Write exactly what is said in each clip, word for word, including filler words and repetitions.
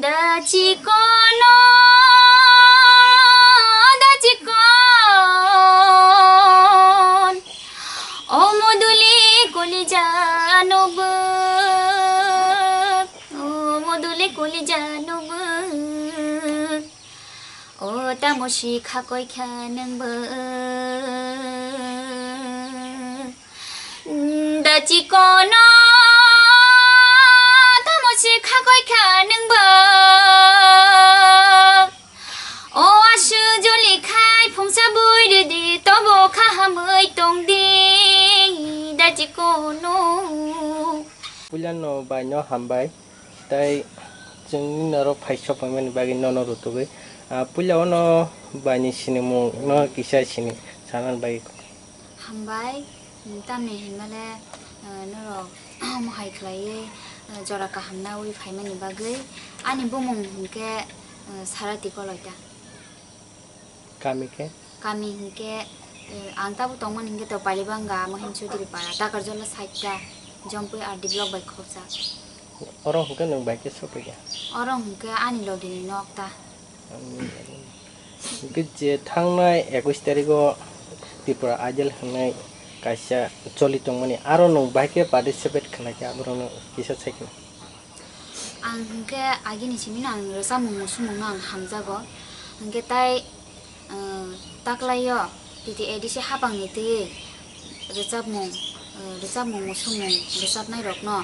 Da chikono, da chikon, o module kolija nubuk, o module kolija nubuk. O tamo si khakoi kha nwngbo. Da chikono tamo si khakoi kha nwngbo. O asu joli khai phungsa bui ridi tobo kha hamoi tongdi. Da chikono. Puilano bai no hambai. Tai chwngni norok phai sok paimani bagwi nono rutugwi. Ah, puila ono baini sinimung no kisa sini sanani bagwi. Hambai, tamni hinmale, ah, norok omo hai khlaiwi, ah, jora kaham nawi phaimani bagwi. Ani bumung hinkhe, ah, Sarati Koloita. Kami khe? Kami hinkhe, eh, ang tabuk tongmani hinkhe to Palibanga, Mohim Chaudhary Para, Takarjala side ta, Jompui R D block bai khoroksa. Oro hinkhe nwng bai khe sophaikha? Oro hinkhe ani logini nok ta. Hinkhe je thangnai ekush tarigo Tripura Idol hinwi kaisa choli tongmani, aro nwng bai khe participate khlaikha, aborokno kisa saikhe. Ang hinkhe agini simi no ang rwchapmung musumung no ang hamjago. Hinkhe tai, uh, taklaio T T A D C hapang ni twi rwchapmung, uh, rwchapmung musumung rwchapnai rok no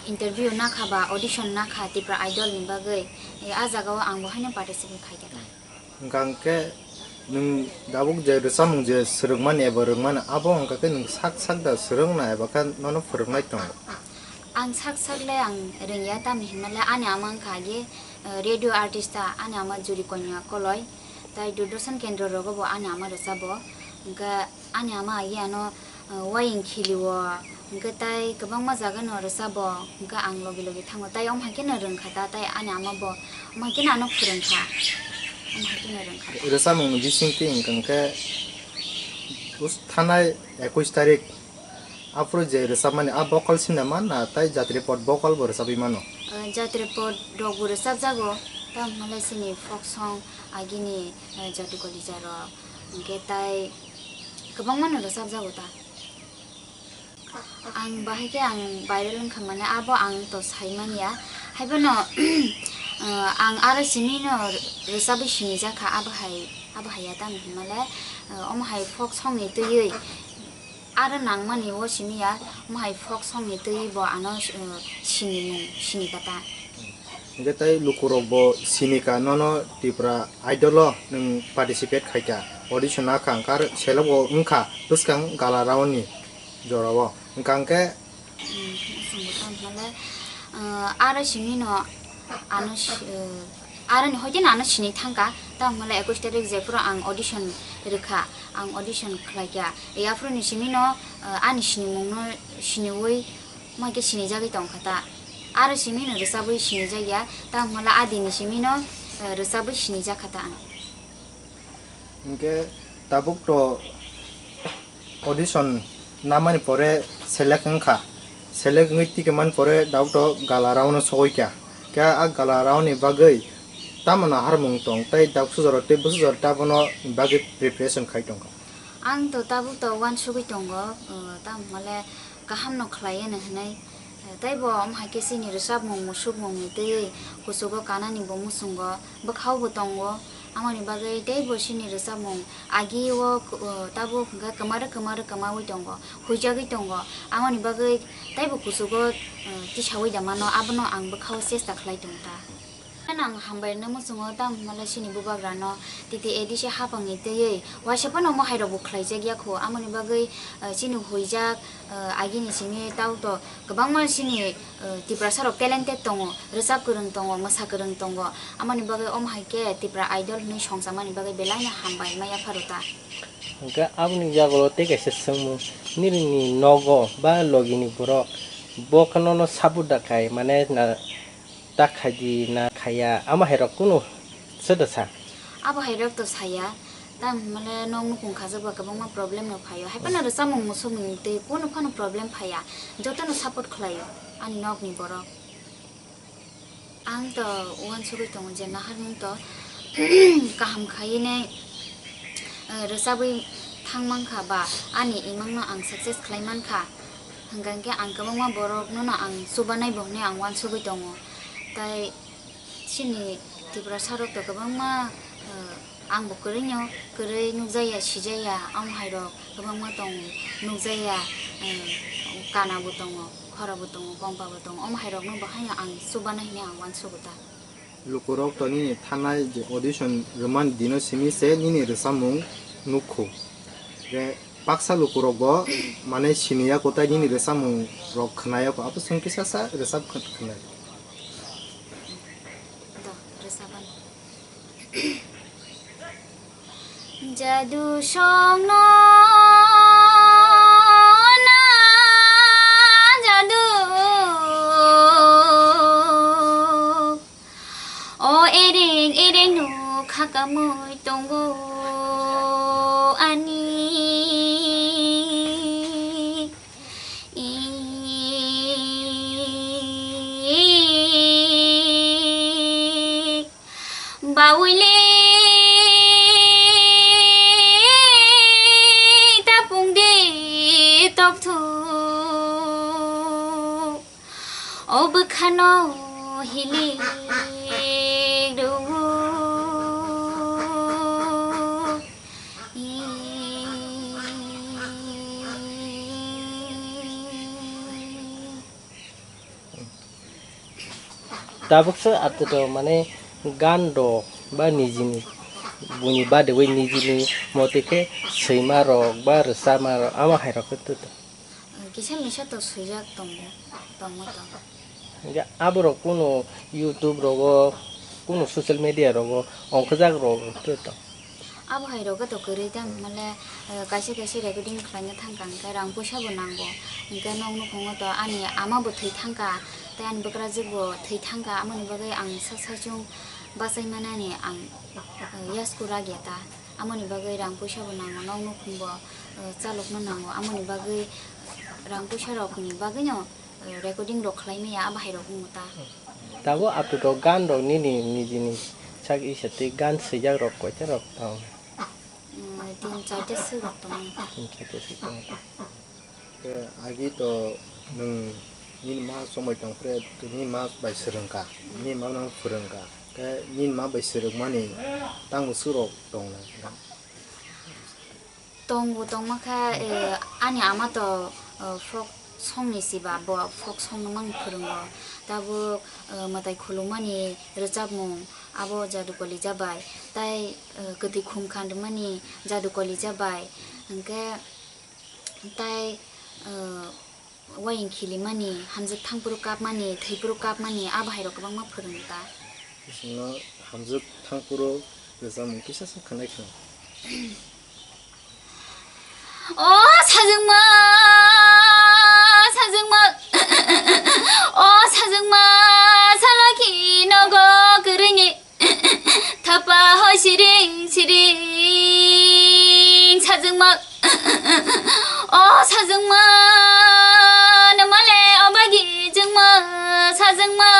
interview nakha ba audition nakha Tipra Idol ni bagwi. E, a jaga o ang bo haino participate khaikha ta. Hwnkha hwnkhe nwng tabuk je rwchapmung je swrwngmani eba rwngmani, abo hwnkha khe nwng sak sak da swrwngna eba khe nono phwrwngnai tongo? Ang sak sak le ang rwngya, tamni hinmale ani ama wngkha agi, eh, radio artist ta, ani ama Juri Konya Koloi, tai Doordarshan kendro rogo bo ani ama rwchabo, hwnkhe ani ama agi ano, ah, waying khilio, hwnkhe tai kwbangma jaga no rwchabo, hwnkhe ang logi logi thango, tai omo hai kheno rwngkha ta, tai ani ama bo omo hai kheno ano phwrwngkha, omo hai kheno rwngkha. Rwchapmung ni bisingtwi hwnkhe, hwnkhe us-, thanai ekush tarik aphuru je rwchapmani a vocal sinama na tai jatri pod vocal bo rwchapwi mano? Ah, jatri pod rok bo rwchapjago, tamo hwnle chini folk song agini, ah, Jati Kolija rok, hwnkhe tai kwbangma no rwchapjago ta. Ang bahai khe ang viral wngkha, mane abo ang to sai manya. Haiphano, ah, ang aro simi no rwchabwi sinijakha, abo hai, abo hai ya tamo hinmale, ah, omo hai folk song ni twiwi aro nangmani o simi ya, omo hai folk song ni twiwi bo ano, ah, sinimung sinikha ta. Hwnkhe tei lukurok bo sinikha nono Tripura Idol o nwng participate khaikha, audition nakha, hwnkhe aro select bo wngkha bwskang gala round ni jora o, hwnkha hwnkhe. Hmm, chwngbo tamo hwnle, ah, aro simi no ano si-, ah, aro ni hoite no ano sini thangkha, tamo hwnle ekush tarik jephuru ang audition rwkha, ang audition khlaikha, yaphuru ni simi no, ah, ani sinimung no siniwi. Omo hai khe sinijagwi tongkha ta. Aro simi no rwchabwi sinijagya, tamo hwnla adini simi no, eh, rwchabwi sinijakha ta ang. Hinkhe tabuk to audition namani pore select wngkha. Select wngwi tikhe mani pore tabuk to gala round o sogwi kha. Khe a gala round ni bagwi tamo naharmung tong tei tabuk sujaro tei bwsajaro tei abono bagwi preparation khai tongkha. Ang to tabuk to uansugwi tongo, eh, tamo hwnle kaham no khlai ya no hinwi. Tei bo omo hai khe chini rwchapmung musukmung ni twi kuchugo kanani bo muchungo, bwkhao bo tongo. Amoni bagwi tei bo chini rwchapmung agi o, uh, tabuk hwnkhe kwmar kwmar kwmaui tongo, huijagwi tongo. Amoni bagwi tei bo kuchugo, uh, tisaui da mano, abono ang bwkhao chesta khlai tong ta. Ang hambai rwna muchungo, tamo hwnle chini bubagrano T T A D C hapangni twiwi waisa phano omo hairokbo khlaijak ya kho, amoni bagwi, eh, chini huijak, eh, agini simi tauto kwbangma chini, eh, Tiprasarok talented tongo, rwchap kwrwng tongo, mwsa kwrwng tongo, amoni bagwi omo hai khe Tipra Idol hwnwi songchamani bagwi belaino hambai ma yapharo ta. Hwnkhe aboni jagao tei kaisa swngmung, nini nogo ba logini borok bo khe nono support da khai mane na, ta khaidi na khaiya, amo hairok kunu soda sa? Abo hairok to saya, tamo hwnle nok nukung khajak ba kwbangma problem no phaio, hai phano rwchapmung musukmung tei kunu phano problem phaiya, jotono support khlaio ani nokni borok. Ang to uansugwi tongo je naharmung to kaham khaiwi nai, eh, rwchabwi thang mankha ba ani imangno ang success khlai mankha, hwnkha hwnkhe ang kwbangma borokno no ang chubanai bo hwnwi ang uansugwi tongo. Tai chini Tiprasa rok to kwbangma, eh, ang bo kwrwino kwrwi nukjaya, sijaya, omo hai rok kwbangma tongo, nukjaya, eh, kana bo tongo, khora bo tongo, kompa bo tongo, omo hai rokno bo haino ang chubanai hwnwi ang uansugo ta. Lukurok to nini thanai je audition rwmani dino simi se nini rwchapmung nukhu. Je paksa lukurok bo mane siniya kwtai nini rwchapmung rok khwnaya kho. Abo chwng kisa sa rwchap khw-, khwnai. Do, rwchapani. Jadu songno na jadu. O ereng ereng no khakamwi tongo ani. Bawili tapung di tokthuk. O bwkhano hilik rwo. Tabuk se atwrwk mane gan rok ba nijini buini badeui nijini motwi khe swima rok ba rwchapma rok amo hai rok khe twi tong. Kisa misa to swijak tongo, tongo to. Hingke aborok kunu YouTube rogo, kunu social media rogo ongkhojak rok twi tong. Abo hai rok to kwrwi tang, mane, eh, kaisa kaisa recording khlaina thangkha, hingke rang puisa bo nango, hingke nok nukhungo to ani ama bo thwi thangkha, tei ani bwkrajwk bo thwi thangkha, amoni bagwi ang sak sak chwng bachai manani ang, eh, yasku rak ya ta, amoni bagwi rang puisa bo nango, nok nukhung bo, eh, chalokno nango, amoni bagwi rang puisa rokni bagwino, eh, recording rok khlai maya, abo hai rok wngmo ta. Tabuk aphuru gan rok nini nijini sak isa twi gan swijak rok koita rok tong? Mm, tin charta swk rok tongo. Tin charta swk tongo. Khe agi to nwng nini ma chongbai tong phre, nini ma bai swrwng kha, nini ma no phwrwng kha. Khe nini ma bai swrwngmani tamo swk rok tong na? Tongo tongma kha, eh, ani ama to, eh, folk song ni si ba, bo folk song no mang phwrwngo. Tabuk, eh, mwtai khulumani rwchapmung, abo Jadu Kolija bai. Tai, eh, kwtwi khum khandwmani Jadu Kolija bai. Hwnkhe tai, eh, Wayang khilimani, hamjwk thangphuru kapmani, thwiphuru kapmani, abo hai rok kwbangma phwrwngo ta. Bisingno hamjwk thangphuru rwchapmung kisa se khwnai khno. O sajwkma, sajwkma, o sajwkma, salaki nogo kwrwini. Thapa hoi siring siring sajwkma. O sajwkma, nwmale obagi jwkma sajwkma.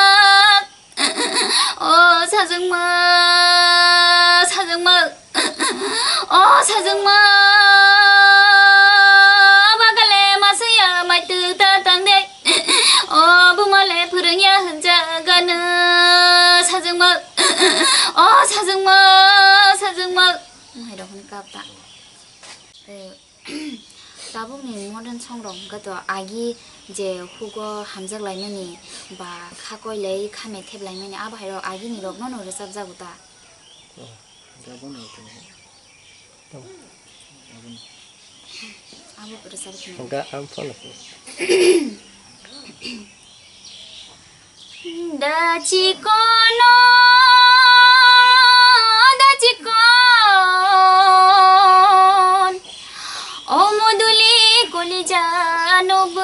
O sajwkma, sajwkma. O sajwkma, bagale masaya maitu ta tangde. O bumale phwrwngya hwnjagano sajwkma. O sajwkma, sajwkma. Hai rok hwn kap ta. Eh, tabukni modern song rok hwnkhe to agi je hugo hamjak laimani ba kha koilai kha methep laimani abo hai rok agini rok no no rwchap jago ta. Oh, hwnkhe abono tong. Tong. Abo rwchapkhe. Hwnkhe ang phone. Da chikono, da chikon. O moduli kolija nubuk.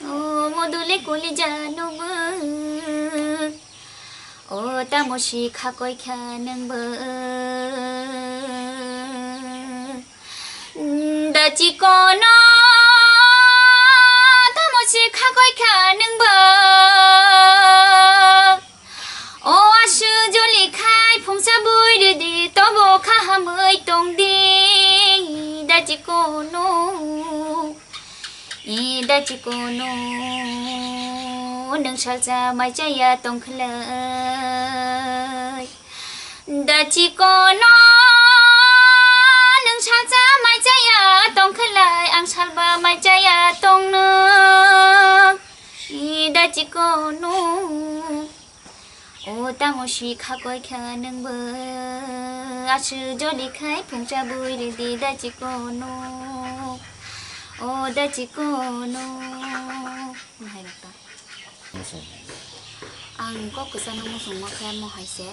O moduli kolija nubuk. O tamo si kha koi kha nwng bo. Da chikono tamo si kha koi kha nwng bo. Chikono, nwng salsa mai chaya tongkhlai. Da chikono, nwng salsa mai chaya tongkhlai, ang salba mai chaya tongno. Da chikono. O tamo si kha koi kha nwngbo, aswk joli khai phungsa bui ridi da chikono, o da chikono. Hai rok ta. Ang kok kwchangno muchungma khe mo hai se,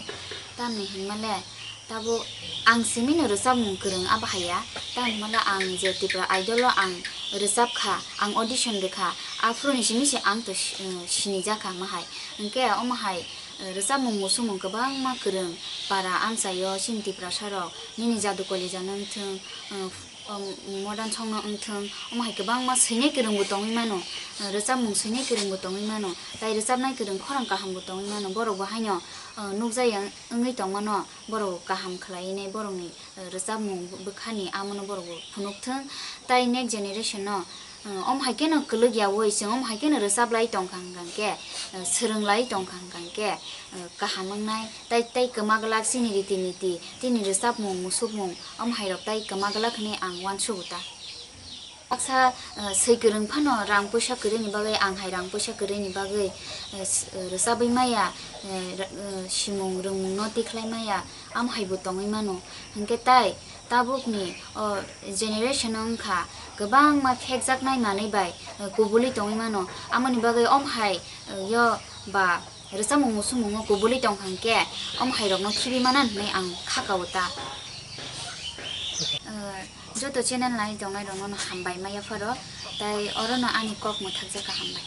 tamni hinmale, Tabuk ang simino rwchapmung kwrwng abo haiya, tamni hwnmano ang je Tripura Idol o ang rwchap kha, ang audition rwkha, aphuru ni simi se ang to si-, eh, sinijak kha ma hai. Hwnkhe omo hai, eh, rwchapmung musumung kwbangma kwrwng para amchaio chini Tiprasa rok, nini jadu kolija no wngthwng, eh, um, modern song no wngthwng, omo hai kwbangma swinai kwrwng bo tongwi mano, eh, rwchapmung swinai kwrwng bo tongwi mano, tai rwchapnai kwrwng khorang kaham bo tongwi mano, borok bo haino, eh, nukjaya wngwi tongmano. Borok kaham khlai nai borokni, eh, rwchapmung bwkhani amono borok phunuk thung. Tai next generation no, eh, om hai kheno kwlwk yaui chwng om hai kheno rwchap lai tong kha hwnkhe, eh, swrwng lai tong kha hwnkhe, eh, kaham wngnai. Tai, tai kwma glak chini riti niti, chini rwchapmung musukmung om hai rok tai kwma glak hwnwi ang uansugo ta. Baksa, eh, swi kwrwng phano rang puisa kwrwini bagwi, ang hai rang puisa kwrwini bagwi, eh, s-, eh, rwchabwi maya, eh, r-, eh, simung rwngmungno tikhlai maya, am hai bo tongwi mano. Hwnkhe tai tabukni o generation wngkha kwbangma phekjaknai manwi bai, eh, kubulwi tongwi mano. Amoni bagwi om hai, eh, yo ba rwchapmung musumungo kubulwi tong kha hwnkhe, om hai rokno khibi manan hwnwi ang kha kao ta. Eh, joto channel nai tongnai rokno no hambai maya pharo, tai oro no ani kok mwthakjak kha hambai.